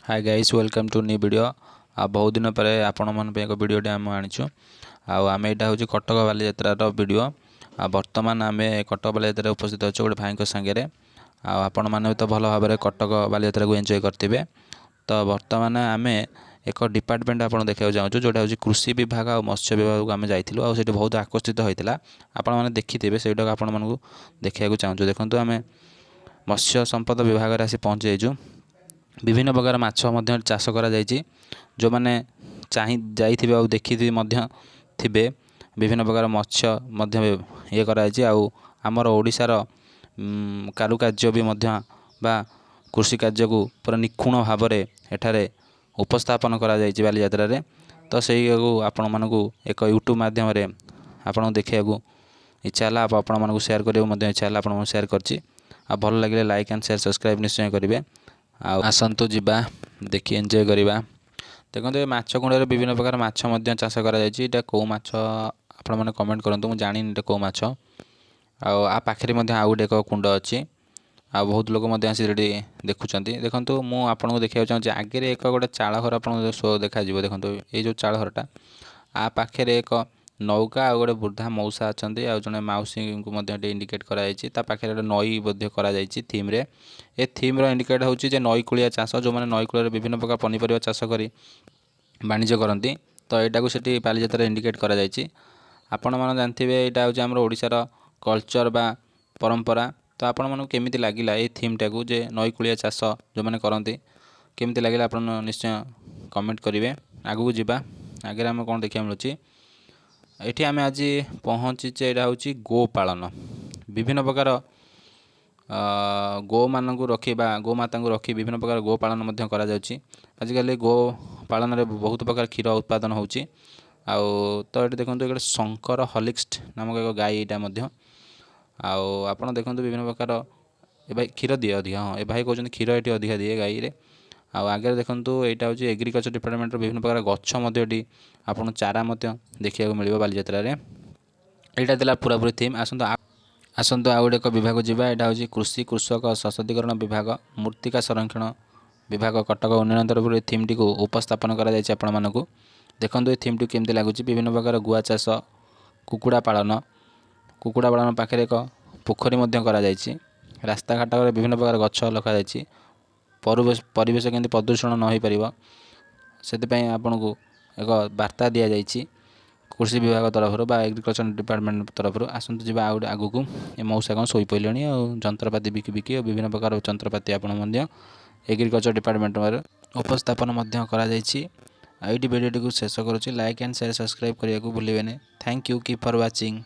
Hi guys, welcome to new video. ଆଉ ବହୁତ ଦିନ ପରେ ଆପଣମାନଙ୍କ ପାଇଁ ଏକ ଭିଡ଼ିଓଟି ଆମେ ଆଣିଛୁ। ଆଉ ଆମେ ଏଇଟା ହେଉଛି କଟକ ବାଲିଯାତ୍ରାର ଭିଡ଼ିଓ। ଆଉ ବର୍ତ୍ତମାନ ଆମେ କଟକ ବାଲିଯାତ୍ରାରେ ଉପସ୍ଥିତ ଅଛୁ ଗୋଟେ ଭାଇଙ୍କ ସାଙ୍ଗରେ। ଆଉ ଆପଣମାନେ ବି ତ ଭଲ ଭାବରେ କଟକ ବାଲିଯାତ୍ରାକୁ ଏନ୍ଜୟ କରିଥିବେ। ତ ବର୍ତ୍ତମାନ ଆମେ ଏକ ଡିପାର୍ଟମେଣ୍ଟ ଆପଣ ଦେଖିବାକୁ ଚାହୁଁଛୁ, ଯେଉଁଟା ହେଉଛି କୃଷି ବିଭାଗ ଆଉ ମତ୍ସ୍ୟ ବିଭାଗକୁ ଆମେ ଯାଇଥିଲୁ ଆଉ ସେଇଠି ବହୁତ ଆକର୍ଷିତ ହୋଇଥିଲା। ଆପଣମାନେ ଦେଖିଥିବେ, ସେଇଟାକୁ ଆପଣମାନଙ୍କୁ ଦେଖିବାକୁ ଚାହୁଁଛୁ। ଦେଖନ୍ତୁ, ଆମେ ମତ୍ସ୍ୟ ସମ୍ପଦ ବିଭାଗରେ ଆସି ପହଞ୍ଚି ଯାଇଛୁ। ବିଭିନ୍ନ ପ୍ରକାର ମାଛ ମଧ୍ୟ ଚାଷ କରାଯାଇଛି। ଯେଉଁମାନେ ଚାହିଁ ଯାଇଥିବେ ଆଉ ଦେଖିଥିବେ ମଧ୍ୟ ଥିବେ, ବିଭିନ୍ନ ପ୍ରକାର ମତ୍ସ୍ୟ ମଧ୍ୟ ଇଏ କରାଯାଇଛି। ଆଉ ଆମର ଓଡ଼ିଶାର କାରୁକାର୍ଯ୍ୟ ବି ମଧ୍ୟ ବା କୃଷି କାର୍ଯ୍ୟକୁ ପୁରା ନିଖୁଣ ଭାବରେ ଏଠାରେ ଉପସ୍ଥାପନ କରାଯାଇଛି ବାଲିଯାତ୍ରାରେ। ତ ସେଇଆକୁ ଆପଣମାନଙ୍କୁ ଏକ ୟୁଟ୍ୟୁବ୍ ମାଧ୍ୟମରେ ଆପଣଙ୍କୁ ଦେଖିବାକୁ ଇଚ୍ଛା ହେଲା ଆଉ ଆପଣମାନଙ୍କୁ ସେୟାର କରିବାକୁ ମଧ୍ୟ ଇଚ୍ଛା ହେଲା, ଆପଣଙ୍କୁ ସେୟାର କରିଛି। ଆଉ ଭଲ ଲାଗିଲେ ଲାଇକ୍ ଆଣ୍ଡ ସେୟାର, ସବସ୍କ୍ରାଇବ୍ ନିଶ୍ଚୟ କରିବେ। ଆଉ ଆସନ୍ତୁ ଯିବା, ଦେଖି ଏନ୍ଜୟ କରିବା। ଦେଖନ୍ତୁ, ଏ ମାଛ କୁଣ୍ଡରେ ବିଭିନ୍ନ ପ୍ରକାର ମାଛ ମଧ୍ୟ ଚାଷ କରାଯାଇଛି। ଏଇଟା କେଉଁ ମାଛ, ଆପଣମାନେ କମେଣ୍ଟ କରନ୍ତୁ। ମୁଁ ଜାଣିନି ଏଇଟା କେଉଁ ମାଛ। ଆଉ ଆ ପାଖରେ ମଧ୍ୟ ଆଉ ଗୋଟେ ଏକ କୁଣ୍ଡ ଅଛି ଆଉ ବହୁତ ଲୋକ ମଧ୍ୟ ଆସି ସେଠି ଦେଖୁଛନ୍ତି। ଦେଖନ୍ତୁ, ମୁଁ ଆପଣଙ୍କୁ ଦେଖିବାକୁ ଚାହୁଁଛି, ଆଗରେ ଏକ ଗୋଟେ ଚାଳ ଘର ଆପଣଙ୍କୁ ଶୋ ଦେଖାଯିବ। ଦେଖନ୍ତୁ, ଏଇ ଯେଉଁ ଚାଳ ଘରଟା, ଆ ପାଖରେ ଏକ ନୌକା ଆଉ ଗୋଟେ ବୃଦ୍ଧା ମଉସା ଅଛନ୍ତି ଆଉ ଜଣେ ମାଉସୀଙ୍କୁ ମଧ୍ୟ ଏଠି ଇଣ୍ଡିକେଟ୍ କରାଯାଇଛି। ତା ପାଖରେ ଗୋଟେ ନଈ ମଧ୍ୟ କରାଯାଇଛି ଥିମ୍ରେ। ଏ ଥିମ୍ର ଇଣ୍ଡିକେଟ୍ ହେଉଛି ଯେ ନଈକୂଳିଆ ଚାଷ, ଯେଉଁମାନେ ନଈକୂଳରେ ବିଭିନ୍ନ ପ୍ରକାର ପନିପରିବା ଚାଷ କରି ବାଣିଜ୍ୟ କରନ୍ତି, ତ ଏଇଟାକୁ ସେଠି ବାଲିଯାତ୍ରାରେ ଇଣ୍ଡିକେଟ୍ କରାଯାଇଛି। ଆପଣମାନେ ଜାଣିଥିବେ, ଏଇଟା ହେଉଛି ଆମର ଓଡ଼ିଶାର କଲଚର୍ ବା ପରମ୍ପରା। ତ ଆପଣମାନଙ୍କୁ କେମିତି ଲାଗିଲା ଏଇ ଥିମ୍ଟାକୁ, ଯେ ନଈକୂଳିଆ ଚାଷ ଯେଉଁମାନେ କରନ୍ତି, କେମିତି ଲାଗିଲା, ଆପଣ ନିଶ୍ଚୟ କମେଣ୍ଟ କରିବେ। ଆଗକୁ ଯିବା। ଆଗରେ ଆମେ କ'ଣ ଦେଖିବାକୁ ମିଳୁଛି? ଏଠି ଆମେ ଆଜି ପହଞ୍ଚିଛେ। ଏଇଟା ହେଉଛି ଗୋପାଳନ। ବିଭିନ୍ନ ପ୍ରକାର ଗୋମାନଙ୍କୁ ରଖି ବା ଗୋମାତାଙ୍କୁ ରଖି ବିଭିନ୍ନ ପ୍ରକାର ଗୋପାଳନ ମଧ୍ୟ କରାଯାଉଛି। ଆଜିକାଲି ଗୋ ପାଳନରେ ବହୁତ ପ୍ରକାର କ୍ଷୀର ଉତ୍ପାଦନ ହେଉଛି। ଆଉ ତ ଏଠି ଦେଖନ୍ତୁ, ଗୋଟେ ଶଙ୍କର ହଲିକ୍ସ ନାମକ ଏକ ଗାଈ ଏଇଟା ମଧ୍ୟ। ଆଉ ଆପଣ ଦେଖନ୍ତୁ, ବିଭିନ୍ନ ପ୍ରକାର ଏ ଭାଇ କ୍ଷୀର ଦିଏ ଅଧିକା। ହଁ, ଏ ଭାଇ କହୁଛନ୍ତି କ୍ଷୀର ଏଠି ଅଧିକା ଦିଏ ଗାଈରେ। ଆଉ ଆଗରେ ଦେଖନ୍ତୁ, ଏଇଟା ହେଉଛି ଏଗ୍ରିକଲଚର ଡିପାର୍ଟମେଣ୍ଟର ବିଭିନ୍ନ ପ୍ରକାର ଗଛ ମଧ୍ୟ ଏଠି ଆପଣଙ୍କୁ ଚାରା ମଧ୍ୟ ଦେଖିବାକୁ ମିଳିବ ବାଲିଯାତ୍ରାରେ। ଏଇଟା ଥିଲା ପୁରାପୁରି ଥିମ୍। ଆସନ୍ତୁ, ଆସନ୍ତୁ, ଆଉ ଗୋଟେ ଏକ ବିଭାଗ ଯିବା। ଏଇଟା ହେଉଛି କୃଷି କୃଷକ ସଶକ୍ତିକରଣ ବିଭାଗ, ମୃତ୍ତିକା ସଂରକ୍ଷଣ ବିଭାଗ, କଟକ ଉନ୍ନୟନ ତରଫରୁ ଏ ଥିମ୍ଟିକୁ ଉପସ୍ଥାପନ କରାଯାଇଛି ଆପଣମାନଙ୍କୁ। ଦେଖନ୍ତୁ, ଏ ଥିମ୍ଟି କେମିତି ଲାଗୁଛି। ବିଭିନ୍ନ ପ୍ରକାର ଗୁଆ ଚାଷ, କୁକୁଡ଼ା ପାଳନ, କୁକୁଡ଼ା ପାଳନ ପାଖରେ ଏକ ପୋଖରୀ ମଧ୍ୟ କରାଯାଇଛି। ରାସ୍ତାଘାଟରେ ବିଭିନ୍ନ ପ୍ରକାର ଗଛ ଲଗାଯାଇଛି। ପରିବେଶ କେମିତି ପ୍ରଦୂଷଣ ନ ହୋଇପାରିବ, ସେଥିପାଇଁ ଆପଣଙ୍କୁ ଏକ ବାର୍ତ୍ତା ଦିଆଯାଇଛି କୃଷି ବିଭାଗ ତରଫରୁ ବା ଏଗ୍ରିକଲଚର ଡିପାର୍ଟମେଣ୍ଟ ତରଫରୁ। ଆସନ୍ତୁ ଯିବା ଆଉ ଗୋଟେ ଆଗକୁ। ଏ ମଉସା କ'ଣ ଶୋଇପଡ଼ିଲେଣି ଆଉ ଯନ୍ତ୍ରପାତି ବିକି ବିକି। ଆଉ ବିଭିନ୍ନ ପ୍ରକାର ଯନ୍ତ୍ରପାତି ଆପଣ ମଧ୍ୟ ଏଗ୍ରିକଲଚର ଡିପାର୍ଟମେଣ୍ଟ ଉପସ୍ଥାପନ ମଧ୍ୟ କରାଯାଇଛି। ଆଉ ଏଇଠି ଭିଡ଼ିଓଟିକୁ ଶେଷ କରୁଛି। ଲାଇକ୍ ଆଣ୍ଡ ସେୟାର, ସବସ୍କ୍ରାଇବ୍ କରିବାକୁ ଭୁଲିବେନି। Thank you, keep for watching.